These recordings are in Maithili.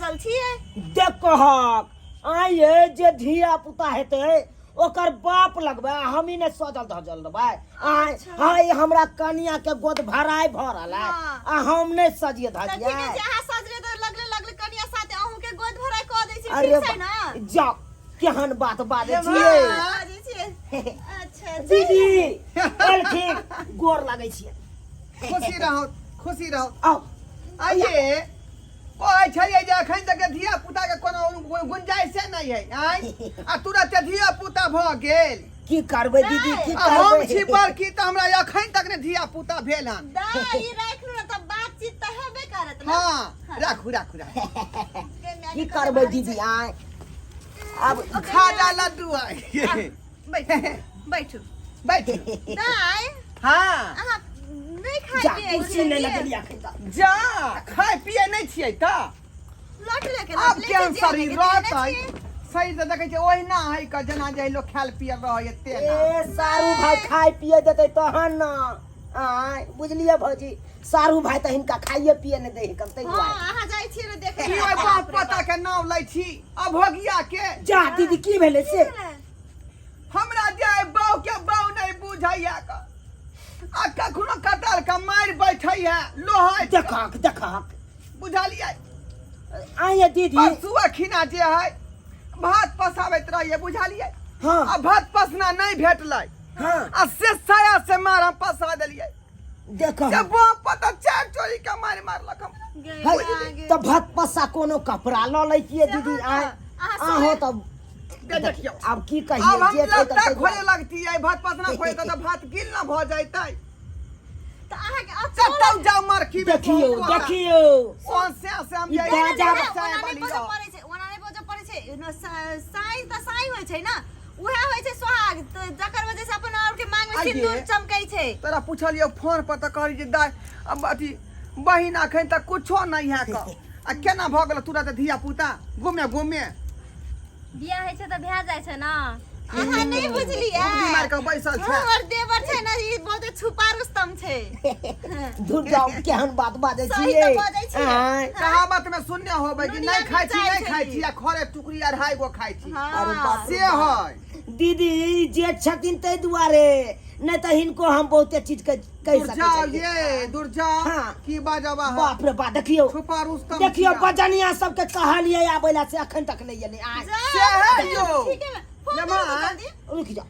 सजल छियै। देख कहक आइए जे धिया पुता हेतै ओकर बाप लगबै आ हम ही नहि सजल धजल रहबै। आय हाय, हमरा कनिया के गोद भराय भऽ रहल है आ हम नहि सजिए तऽ धजिए। ठीके छै, अहाँ सजले तऽ लगले लगले कनिया साथे अहूँ के गोद भराइ कऽ दै छी। अरे ठीक छै ने? जाओ, केहन बात बाजै छियै। बाजै छियै। अच्छा। दीदी एलखिन, गोर लगै छियै। खुशी रहू, खुशी रहू। आउ। आइए कहै छलियै जे एखन तक धिया पुता के कोनो गुंजाइशे नहि है आँय, आ तुरत धिया पुता भऽ गेल। की करबै दीदी, की आ हम करबै? छी बड़की तऽ हमरा एखन तक ने धिया पुता भेल हन। दाइ, ई राखि लू ने तऽ बातचीत तऽ हेबे करत ने। हँ, राखू राखू राखू। की करबै दीदी? आय आब खाजा लड्डू आइ। बैठू बैठू। बैठू। दाइ। हँ। अहाँ नहि खाइ जा पियै कुर्सी नहि छियै? लगेलियै एखन तक। जा खाय पियै नहि छियै तऽ लौट लेके आब लौट केहन लेके शरीर जे रहतै? शरीर तऽ देखै छियै ओहिना है क जेना जे लोक खायल पियल रहै तेना। ए सारू भाई खाय पिए देतै तहन न। आय बुझलियै भौजी, सारू भाई तऽ हिनका खाइए पिए नहि दै हिकन ताहि हँ दुआरे। अहाँ जाइ छियै ने देखै की ओहि बाप पता के नाम लै छी अभोगिया के। जा दीदी, की भेलै से? हमरा जे बाउ के बाउ नहि बुझैया क आ कखनो कटाल के मारि बैठैया लोहा। देखहक देखहक। बुझलियै? आइए दीदी। परसुआ खिना जे है भात पसाबैत रहिए, बुझलियै? हाँ। आ भात पसना नहि भेटलै। हाँ। आ से साया से मार हम पसा देलियै। देखो से बाप पता चार चोरी के मारि मारलक हमरा। है, तऽ भात पसा कोनो कपड़ा लऽ लैतियै दीदी। आय अहाँ तऽ देखियौ। आब की कहियै? आब हम जे छै तऽ लत्ता ताहि खोले दुआरे। लगतियै, भात पसना खोले तऽ भात गिल न भऽ जैतै। तऽ अहाँके अच्छा कतौ जाउ मारकी में। देखियौ देखियौ। कोन से से हम ई जाय बाजा- चाय ओना नहि वाली बजऽ रह। पड़ै छै, ओना नहि बजऽ पड़ै छै। साई तऽ साई होइ छै ने, उएह होइ छै सोहाग, तऽ जकर वजह से अपन और के मांग में आइये। सिंदूर चमकै छै। तोरा पुछलियौ फोन पर तऽ कहली जे दाय अब अथी बहिन अखन तक कुछो नहि है क आ केना भऽ गेल तुरंत धिया पुता गुमे गुमे? बियाह होइ छै तऽ भए जाइ छै ने। अहाँ नहि बुझलियै। उंगली मारि कऽ बैसल छै। हमर देवर छै ने, ई बहुते छुपा रुस्तम छै। धुर जाउ, केहन बात बाजै सही छियै। तऽ बाजै छियै। आँय। कहावत में सुनने होबै कि दुनिया नहि खाइ छी में नहि खाइ चाय छी आ खरे टुकड़ी अढ़ाई गो खाइ छी। अरे बाप से रे बाप। है। दीदी, ई जे छथिन ताहि दुआरे, नहि तऽ हिनको हम बहुते चीज के कहि दूर सकै जाओ छलियै। ये, दूर जाओ। हाँ। की बाजब अहाँ? बाप रे बाप, देखियौ छुपा रुस्तम देखियौ छिया। बजनिया सबके कहलियै आबै ला से अखन तक नहि एलै। आय से है यौ। ठीक है, फोन जमा। करू जल्दी। रुकि जाओ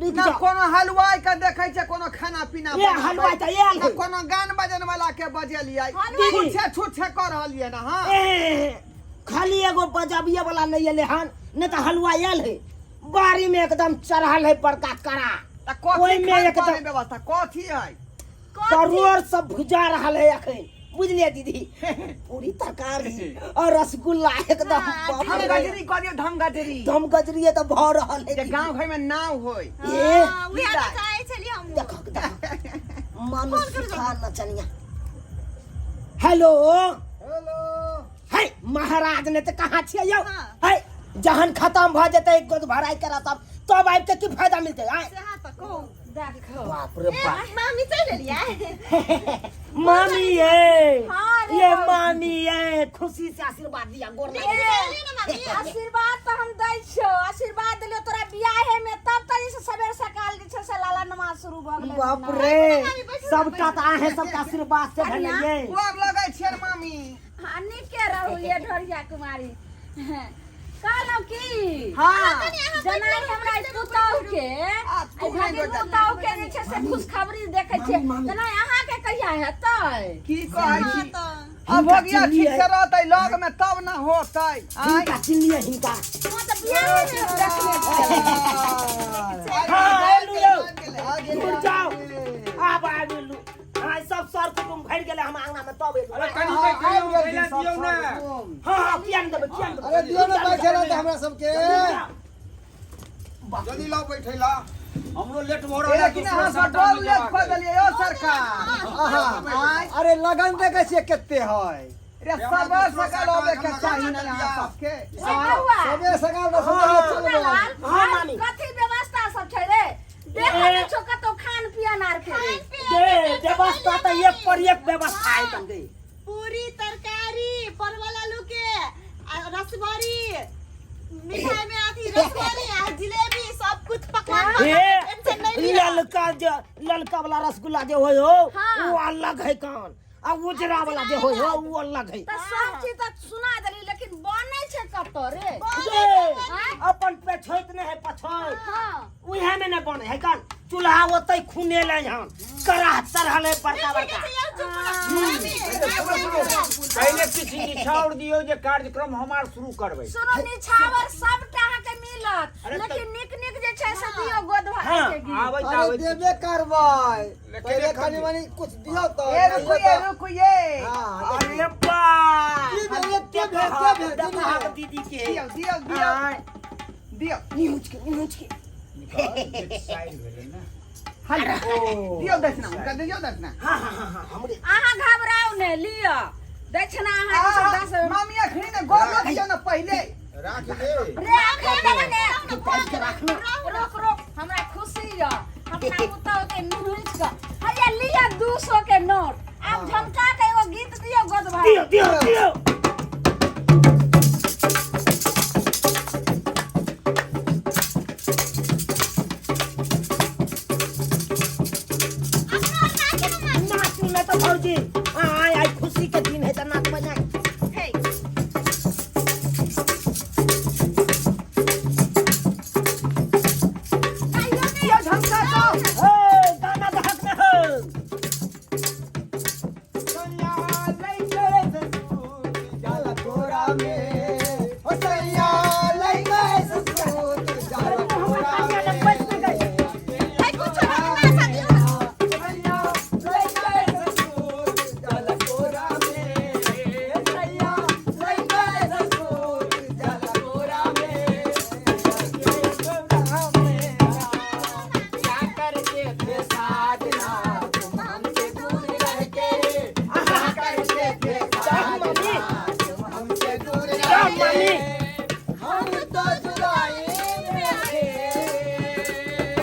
रुकि ना जाओ। कोनो हलवाई के देखै छै, कोनो खाना पीना ए, बनाबै। हलवाई तऽ आयल ना है। कोनो गान बजन वाला के बजेलियै। दीदी। छुछे छुछे कऽ रहलियै ना। हाँ। ए, खाली एगो बजाबिए वाला नहि एलै हन, नहि तऽ हलुआ आयल है, बाड़ी में एकदम चढ़ल है बड़का कड़ा। तऽ कथी ओहिमे खान एकदम- पान व्यवस्था कथी है? परोड़ सब भुजा रहल है अखन, बुझलियै दीदी? पूरी तरकारी और रसगुल्ला एकदम। बाप धम रे। गजरी कह दियौ, धम गजरी। दम गजरी तऽ भऽ रहल है जे दीदी। गाँव घर में नाव होय। ए हाँ, उएह तऽ चाहै छलियै हमहूँ। देखक देखक, मानो सुखा नचनिया। Hello hello. है महाराज, ने तऽ कहाँ छियै यौ? हाँ। है जहन खत्म भऽ जेतै गोद भराई के रसम तब आबि के की फायदा मिलतै? आँय? सएह तऽ कहू। देखो। बाप रे बाप। मामी चलि एलियै। मामी ये। हाँ रे ये बाबू। मामी ये खुशी से आशीर्वाद दिया, गोर नीक लागे। से एलियै ने मामी? आशीर्वाद तऽ हम दै छियौ, आशीर्वाद देलियौ तोरा बियाहे में, तब तऽ ई सबेर सकाल जे छै से लाला नमाज शुरू भऽ गेलै। बाप ने। रे, मामी, बैठू ना, सबटा तऽ अहें सबके आशीर्वाद से भेलै ये। गोर लगै छियै मामी। हाँ, नीके रहू ये ढोरिया कुमारी। कहलहुँ की, हाँ। जेना हमरा ई पुतहु के आ, तू एहि नहि भगिन गोटा। पुतहु के जे छै से खुशखबरी देखै छियै, मामी। तेना अहाँके कहिया हेतै? की कहै हाँ छी? तऽ अब भगिया हिनका ठीक से चिन्हलियै? रहतै लग में तब ना होतै। आँय? हिनका चिन्हलियै हिनका? अहाँ तऽ बियाहे मे देखने छियै। हाँ, एलू यौ। दूर जाओ, आब आबि एलू। हाँ, सब सर कुटुम भरि गेलै हम आंगना में तब एलू। अरे कनी बैठियौ, बैला दियौ ने। हाँ हाँ, किया नहि देबै, किया नहि देबै? अरे दियौ ने बैठे रहते हमरा सबके। जल्दी लाओ बैठे ला, हमरो लेट भऽ रहल है। लेकिन अहाँ सब बड़ लेट कऽ देलियै यौ सरकार। आहा, आँय? अरे लगन देखै छियै कते है। रे सबेर सकाल अबै के चाही ने अहाँ सबके। से बौआ, सबेर सकाल रसगुल्ला चलबै। लाल, हाँ, मामी। कथी व्यवस्था सब छै रे? देखै नहि छौ कतौ खान पियन आर के रे? दे व्यवस्था तऽ एक पर एक व्यवस्था है एकदम दे। पूरी तरकारी, परवल आलू के मिठाई में अथी रसमलाई आ जिलेबी सब कुछ पकवान हे टेंशन नहीं लिया ललका जे ललका वाला रसगुल्ला जे होय हो हाँ। वो अलग है कान आ उजरा वाला जे होय हो वो अलग है तऽ सब चीज तऽ सुना देली लेकिन बनै छै कतऽ रे ये, अपन पछोइत नहि है पछोइत हाँ उहे में नहि बने है कान चूल्हा ओतै खुनेले हन कड़ाह चढ़ल है बड़का बड़का पहिले किछु निछाउर दियौ जे कार्यक्रम हमार शुरू करबै सुनो निछावर सबटा अहाँके मिलत अरे तऽ- लेकिन नीक नीक जे छै से दियौ गोद हाँ। भराइ के गीत आबै तऽ अरे आबै देबे करबै लेकिन पहिले एखन कनि मनि कुछ दियौ तऽ ए नहीं रुकिए तऽ- रुकिए हाँ, अरे बा की भेल, की भेल, की भेल, की भेल? दीदी के दियौ दियौ दियौ आय, दियौ निहुँच के निहुँच के साइड भेलै ने दियौ दक्षिणा हुनका दियौ दक्षिणा हाँ हाँ हाँ हाँ हमरे अहाँ घबराउ ने लिअ दक्षिणा अहाँके से दस मामी अखनी ने गोर लग ने पहिले राख दे रे अखन ने के राखना रुक रुक हमरा खुशी यऽ अपना पुतहु के निहुँच कऽ हैया लिअ 200 के नोट आब झमका के एगो गीत दियौ गोद भाई दियो दियो दियो नाचू ने तो भौजी आय आय खुशी के दिन है त नाच बजाय हे दियौ झमका दो हे गाना दहक न हो सैया लैके ससुर जाला कोरा में ओ सैया लैके ससुर जाला कोरा में हे कुछ ना ना दियो सैया लैके ससुर जाला कोरा में सैया लैके ससुर जाला कोरा में क्या करके थे साजना तुम हमसे दूर रह के क्या करके थे साजना तुम हमसे दूर रह के हम तो जुदाई में थे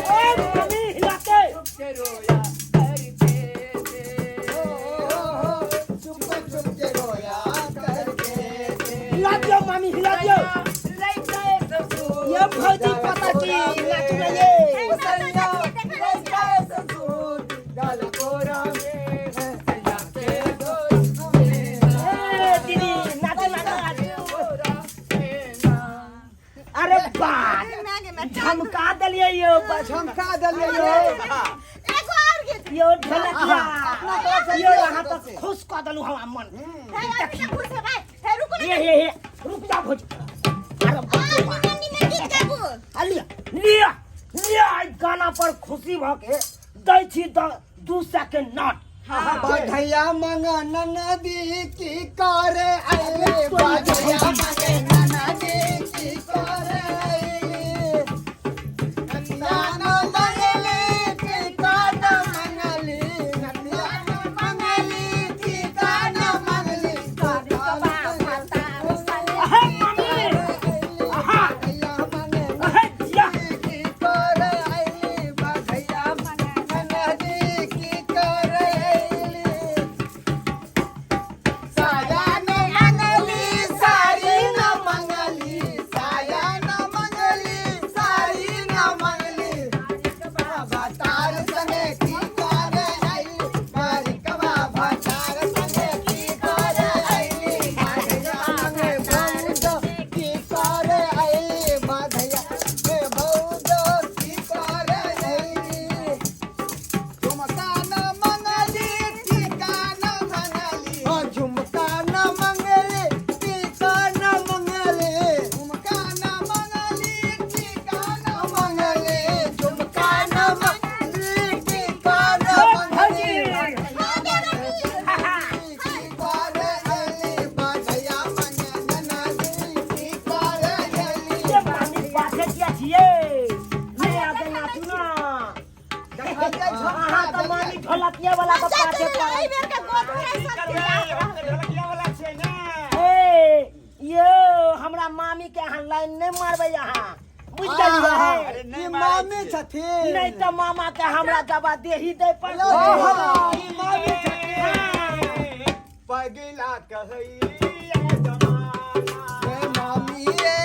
ओ मम्मी हिला के चुप के रोया करते थे ओ हो चुप चुप के रोया करते थे हिला दियो मामी हिला दियो ये भौजी पता की नाच में ये ए दीदी नाच नाच अरे बा झमका देलियै यो बस झमका देलियै यौ एगो और गीत यो ढोलकिया अपना तरफ से यो दियौ यहाँ हाथ तक खुश कऽ देलहुँ हमरा मन हे अभी तक खुश है भाई हे रुको हे हे हे रुक जा भौजी अरे बाप रे बाप। निमन निमन गीत गाबू आ लिया लिया लिया एहि गाना पर खुशी भऽ के दै छी 200 के नोट बढ़ैया मंगन नदी की करे आइले बढ़ैया मंगन नदी की करे आइले नदिया न मंगली की कान मंगली नदिया न मंगली की कान मंगली अहे मम्मी अहा बढ़ैया मंगन अहे जिया की करे आइली बढ़ैया मंगन नदी की करे आइली साया न मंगली सारी न मंगली साया न मंगली सारी न मंगली बातार संगे की करे आइली बारिकवा भातार संगे की करे आइली बाधैया मंगे बौद की करे आइली बाधैया गे बौद की करे आइली झुमका न मंगली टीका न मंगली ओ झुमका न मंगली टीका न मंगली झुमका न मंगली टीका न मंगली झुमका न मंगली टीका न मंगली ये मामी पाछे किया छियै नहि आगे नाचू ना अहाँ तऽ मामी ढोलकिया वाला के पाछे पड़ल एहि बेर के गोद भराइ सब ढोलकिया वाला छियै ने ए यो हमरा मामी के अहाँ लाइन नहि मारबै अहाँ बुझि गेलियै अरे नहि मामी छथिन नहि तऽ मामा के हमरा दवा देही दै पड़तै ई मामी छथिन पगला कहैया जमाना ए मामी रे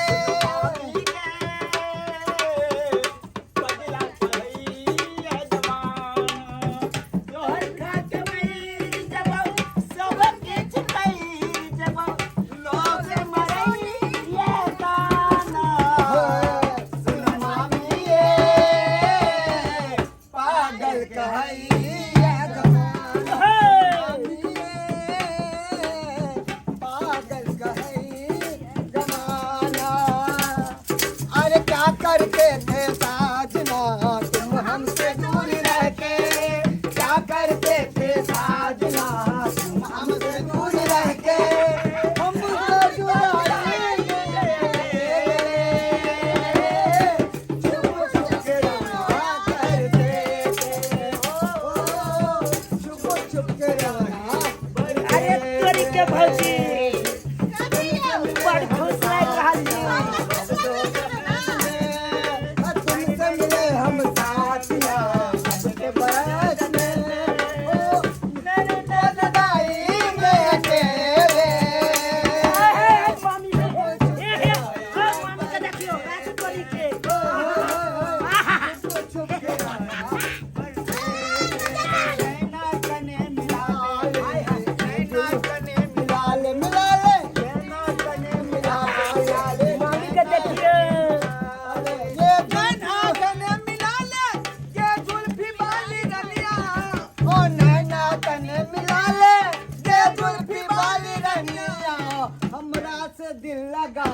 दिल लगा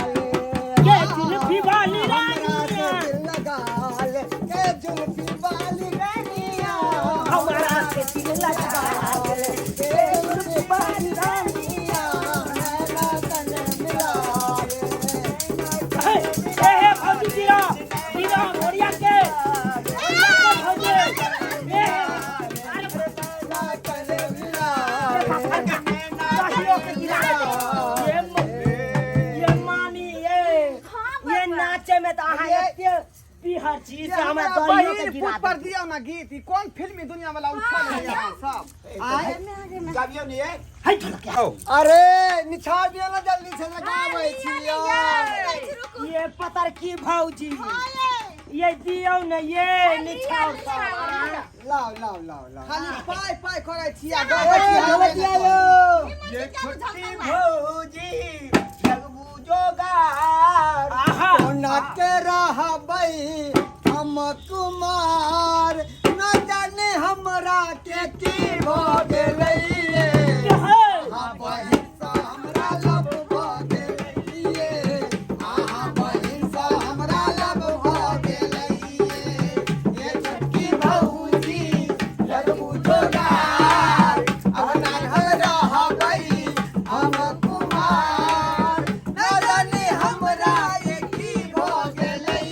ले। के जुल्फी वाली हमरा से रानिया। दिल लगा ले, के जुल्फी वाली रानिया। हमरा से दिल लगा ले, के जुल्फी वाली रानिया, नैना तन मिला ले। हे हे हे भौजी गिरा गिरा मोरिया के मोरिया के भौजी ए नैना तन मिला ले। कहियो के गिरा दे। ये मामी ये ये नाचे में तो अहाँ एते बिहर छी से हमरा दहियो के बहिन गिरा फुट पर दे। दियौ ना गीत। ई कोन फिल्मी दुनिया वाला उठल है यहाँ सब आय? गाबियौ ने ये। है ढोलक अरे निछाड़ दियो ना जल्दी से, लगाबै छी ये पतर की भौजी ये दियौ ने ये निछाड़ सब। लाओ लाओ लाओ लाओ। खाली पाय पाय करै छी आ ए, गबै छी। भगवतिया यौ। ये छोटी भौजी लगबू जोगार। आहा कोना के रहबै हम कुमार, न जाने हमरा के की भ गेलै। हे आहा बहिन सँ हमरा लव भ गेलै, आहा बहिन सँ हमरा लव भ गेलै। ये छोटकी भौजी लगबू जोगार, अब नान्हर रहबै हम कुमार, न जाने हमरा ये की भ गेलै।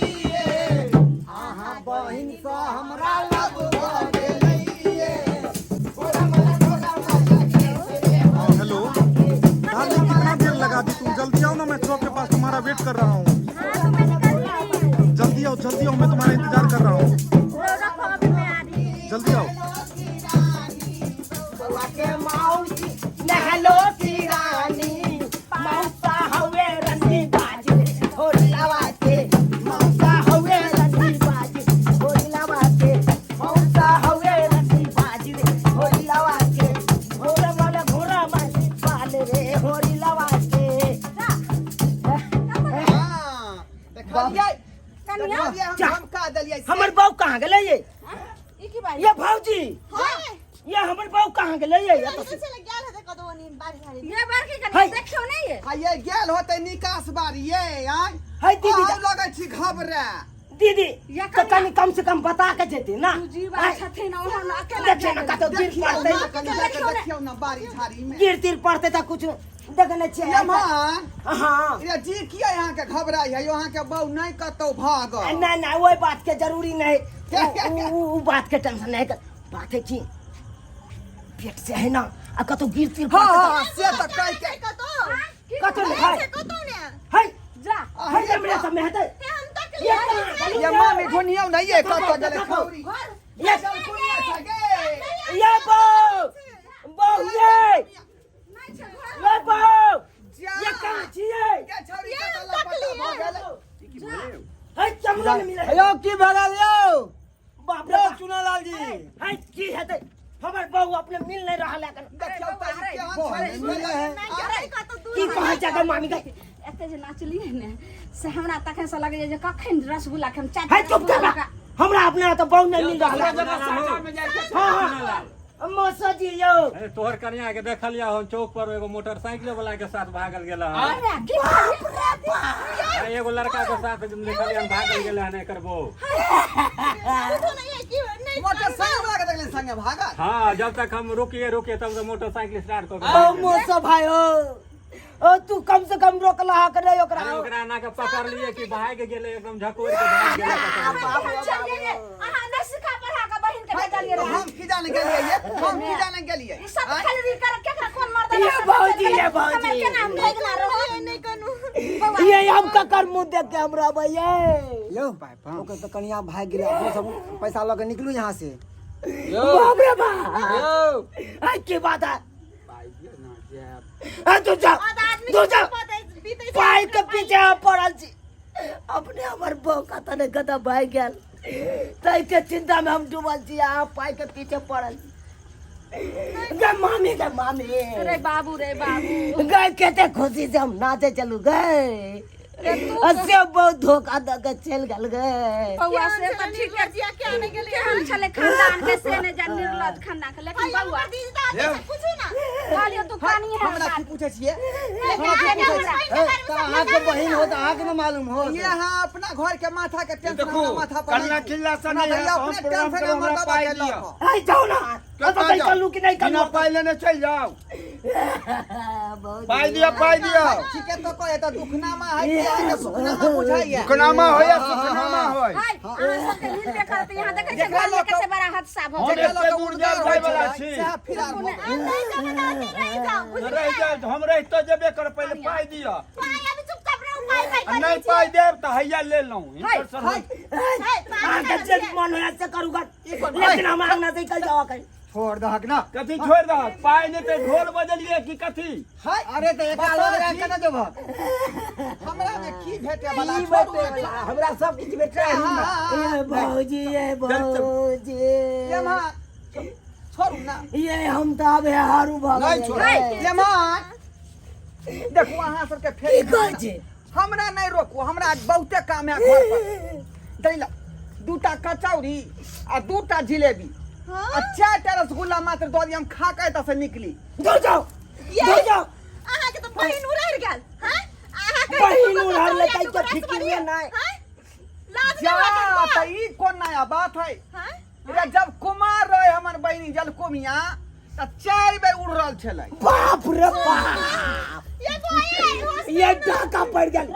आहा बहिन सँ हमरा लव भ गेलै। हेलो डार्लिंग, कितना देर लगा दी तुम? जल्दी आओ ना, मैं चौक के पास तुम्हारा वेट कर रहा हूँ। हाँ तो मैं निकल रही हूँ। जल्दी आओ जल्दी आओ, मैं तुम्हारा इंतजार कर रहा हूँ। लो रखो, अभी मैं आ रही हूँ। जल्दी आओ। बउआ के मौसी नहलो की रानी, मौसा हवे रंडी बाजी थोड़ी लावा के, मौसा हवे रंडी बाजी थोड़ी लावा के, मौसा हवे रंडी बाजी थोड़ी लावा के, घोड़ा वाला घोड़ा मन पाल रे होरी लावा के। हाँ, देखलियै कनिया देखलियै, हम जा। धमका देलियै से। हमर बहू कहाँ गेलै ये? ई की बात? ये भौजी ये हमर बहू कहाँ गेलै ये? ये तो ये बड़की कनिया है। देखियो नहीं ये। आ ये गेल होतै निकास बारी ये आय। है दीदी। आब लगै छी घबरा। दीदी ये तो कनिया- कनी कम से कम बता के जेती ना। जीवा छथिन ओहन अकेला। देखियो ना कतौ गिर देखियौ पड़तै। ना कनि जाके देखियौ ना बारी झाड़ी में। गिर तिर पड़तै तऽ कुछ देखने छियै। ये माँ हाँ। ये जी किया यहाँ के घबराई है? यहाँ के बहू नहीं कतौ भागल। ना ना, ओहि बात के जरूरी नहीं, उ- उ उ बात के टेंशन नहीं कर। बात है कि पेट से है ना आ कतौ गिर तिर हाँ पड़तै। हाँ, से तऽ कहि के कतौ नहीं है है जा। है हमरा सब में हेतै ये कहाँ गेलै? ये मामी ढूंढियौ ना ये कतौ गेलै खौरी। ये चल कुनिया छै गे। ये बहू बहू ये ये बहू जा। ये कहाँ छियै? के छौरी कतौ लापता भऽ गेलै। है चमड़ा नहीं मिलै। यौ की भऽ गेल यौ? बाप रे यौ बाप। चुनालाल जी। है की हेतै, हमर बहू अपने मिल नहीं रहल है। देखियौ तऽ ई केहन बहू छौरी नहि मिलै है। की कहै छै मामी के? एते जे नाचलियै ने से हमरा तखन से लगैया जे कखन रसगुल्ला खाम चाट। है चुप कर, हमरा अपने तो बहू नहीं मिल रहल है। जगह साटा में जाके। हाँ हाँ मौसा जी यौ। अरे तोहर कन्या के देखलिया हम चौक पर एगो मोटरसाइकिल वाला के साथ भागल गेल हन। अरे की कहलियै? आ एगो लड़का के साथ देखलिया हम भागल गेल हन एकर बहू। मोटरसाइकिल वाला के देखले संगे भागल? हाँ, जब तक हम रुकिए रुकिए तब तक मोटरसाइकिल स्टार्ट कऽ के ओ भागि गेलै। मौसा भाई ओ तू कम से कम रोकला हक नहीं ओकरा? अरे ओकरा एना के पकड़लिए कि भागि गेलै, एकदम झकोरि के भागि गेलै पकड़लिए। चलिए अहाँ नहि सिखा पढ़ा के बहिन के भेजलियै तो रहए। हम की जाने गेलियै ये, हम की जाने गेलियै? ई सब खरीदी कर केकरा कोन मर्द? ये भौजी, ये भौजी। केना हम भेजना रहो? ये हम ककर मुंह देख के हमरा भैया? यौ ओकर तऽ कनिया भागि गेलै, अपनो सब पैसा लऽ के निकलू यहाँ से। बाप रे बाप, आई की बात है? आ तू जा तू जा, पाई के पीछे हम पड़ल छी। अपने हमर बहू का तने गदा भागि गेल ताहि के चिंता में हम डूबल छी, आ पाई के पीछे पड़ल छी। गे मामी, गे मामी। रे बाबू, रे बाबू। गए, कते खुशी से हम नाचे चलू गए। आ से बहुत धोखा दऽ के चलि गेल गे। बौआ से तऽ ठीक है। जिया क्या नहीं गेलै। केहन छलै खानदान के से नहि जान, निर्लज खानदान के। लेकिन बौआ पूछू ना। कहलियौ तू कानी है। हमरा की पूछै छियै? तऽ अहाँके बहिन हो तऽ अहाँके ने मालूम हो। ये अहाँ अपना घर के माथा के टेंशन देखू, हमरा माथा पर कल्ला नहीं। किल्ला से हमरा नहीं है, तऽ तो हम अपने प्रोग्राम टेंशन करो, हमर हमरा बाबा पाइ के लऽ दिअ। कऽ। ऐ जाउ ना। कतऽ कतऽ जाउ? निकलू कि नहि बिना निकलू? पाइ लेने चलि जाउ। बहुत पाइ दिअ, पाइ दिअ। ठीके तो कहे तऽ दुखनामा है कि अहाँके सुखनामा बुझाइया? सुखनामा होय या सुखनामा होय। हाय, अहाँ सबके मिलबे करत। यहाँ देखै छियै जेकरा घर में लोक- कैसे बड़ा हादसा भऽ हम गेल। जेकरा एते लऽ कऽ दूर उड़दार जाय होइ वाला छलै, छी। सएह फिरार भऽ गेल। नहीं जाओ, बताओ, नहीं जाओ, बुझलियै? रहि जाउ, हम रहितो जेबे कर, पहिले पाइ दिअ। पाइ अभी चुपचाप रहू, पाइ पाइ आ करै नहि छी। पाइ देब तऽ हैया ले लहुँ हिनकर सर। हाय, हे, पाइ अहाँके करै जे छियै। मन होय से करू गन, लेकिन हम अंगना से निकल जाओ अखन। छोड़ दहक ना। कथी छोड़ि दहक? पाइ नहि तऽ ढोल बजलियै कि कथी? हाय, अरे तऽ एकरा लऽ के केना जेबह? हमरा मे की भेटे वाला? की छोड़ू भेटै ने, वाला? हमरा सब किछु भेटै। ये भौजी, ये भौजी। लेमहा, छोड़ू ना। ये हम तऽ आब हारू भऽ नहि गेलियै। छोड़ब। लेमहा, देखू अहाँ सबके की फेर कहै छै? हमरा नहि रोकू, हमरा आज बहुते काम है घर पर। दै ला दूटा कचौड़ी आ दूटा जिलेबी आ चारिटा रसगुल्ला मात्र दऽ दिअ, हम खा के एतऽ से निकली। दूर जाओ, दूर जाओ। अहाँके तऽ बहिन उड़ैर गेल, हाँ? अहाँके बहिन दूगो उड़ैर कचौड़ी लेतै आ दूगो तऽ फिकिरे रसबड़ी, नहि। हाँ? लाज जा नहि होइत तऽ ई कोन नया बात है? हाँ? रे जब कुमार रहे हमर बहिनी जलकोमिया तऽ चारि बेर उड़ रहल छलै। बाप रे बाप, ये बोए ये डाका पड़ गेल।